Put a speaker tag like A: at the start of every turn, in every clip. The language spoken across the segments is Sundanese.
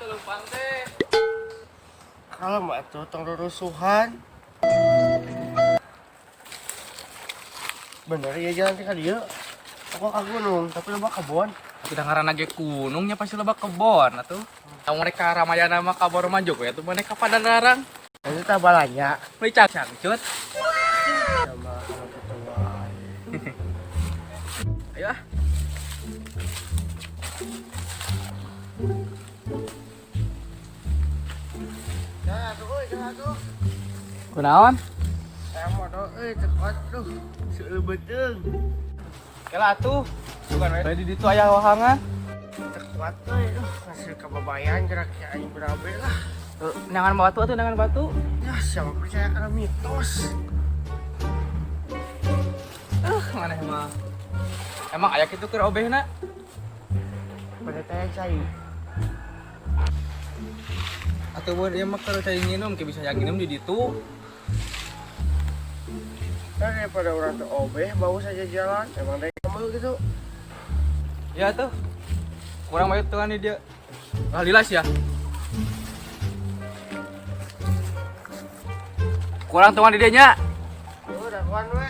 A: Leumpang teh.
B: Kalau mah atuh tong rusuhan. Bener ya jalan teh ka dieu. Aku ka gunung, tapi loba kebon.
A: Kita ngaranna ge gunungnya pasti loba kebon atuh. Tahu mereka Ramayana mah ka Boromanjuk we atuh mereka pada larang.
B: Itu tah balanya.
A: Beli cangcut.
B: Sama kalau gitu wae.
A: Ayo ah.
B: Jangan atuh euy, jangan atuh.
A: Kunaon?
B: Saya modal euy cepat tuh. Seueur beuteung.
A: Kela atuh. Bukan we di ditu aya wahangan.
B: Teu kuat euy, duh, hasil kababayan gerak ya aing berabe lah.
A: Nangan batu atuh, nangan batu.
B: Ya, siapa percaya karena mitos.
A: Maneh mah. Emang aya kitu keur obehna?
B: Pada teh cai.
A: Atuh buat ieu mah keur cai nginum, ke bisa yang nginum di ditu.
B: Kan daripada orang teu obeh bau saja jalan, emang dari kamu gitu.
A: Ya tuh. Kurang banyak tuh di dia. Ah, lilas ya. Kurang tuan di dia nya.
B: Udah kawan we.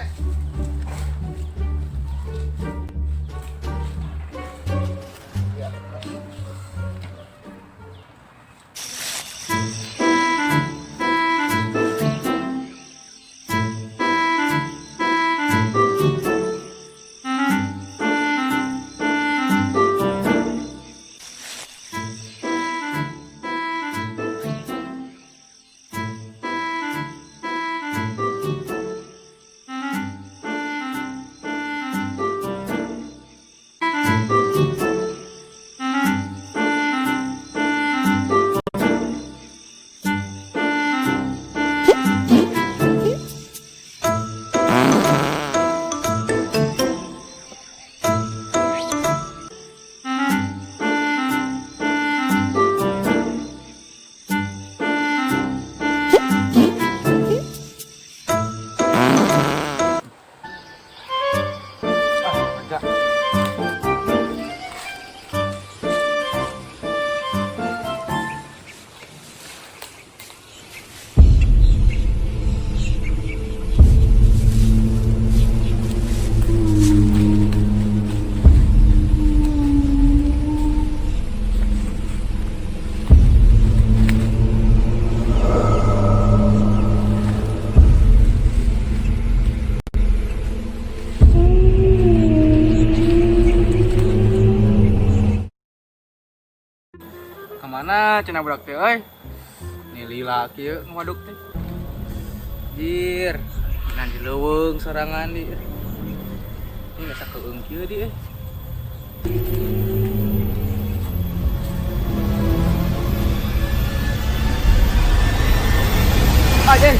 B: Ya.
A: Ah, enggak. Kemana cenah budak teh euy? Ini lila kieu ngawaduk teh. Jir, nah di leuweung sorangan di. Ini geus sakeung kieu di euy. Ajen.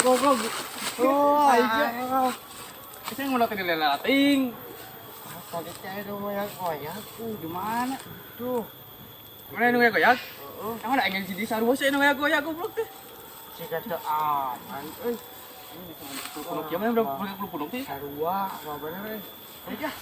A: Goblok.
B: Oh,
A: Aing. Kita ngulah tadi lelating.
B: Tadi teh ada goyak-goyak.
A: Gimana?
B: Tuh.
A: Mana nu goyak?
B: Heeh.
A: Emang ada ingin jadi sarua sih nu goyak goblok teh.
B: Jika teu aman euy.
A: Punuk kieu mah udah pulang punuk teh.
B: Sarua apa bener euy. Ayo ah.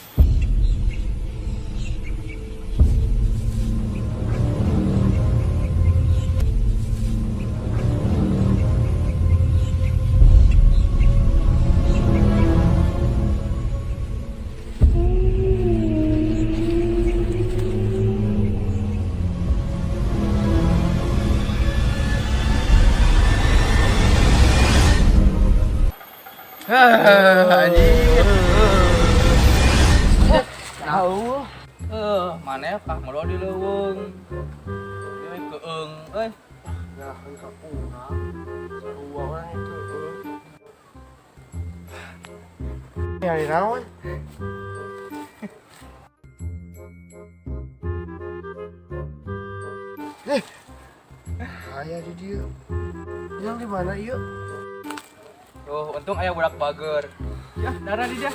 A: Anjir.
B: Tahu.
A: Eh, mana kah mau di leuweung. Dia keeng euy.
B: Nah, kan ka urang. Sarua urang itu. Nyari naon? Eh. Aya di dieu. Yang di mana ieu?
A: Tuh, untung aya budak bager. Ya, darah di dia.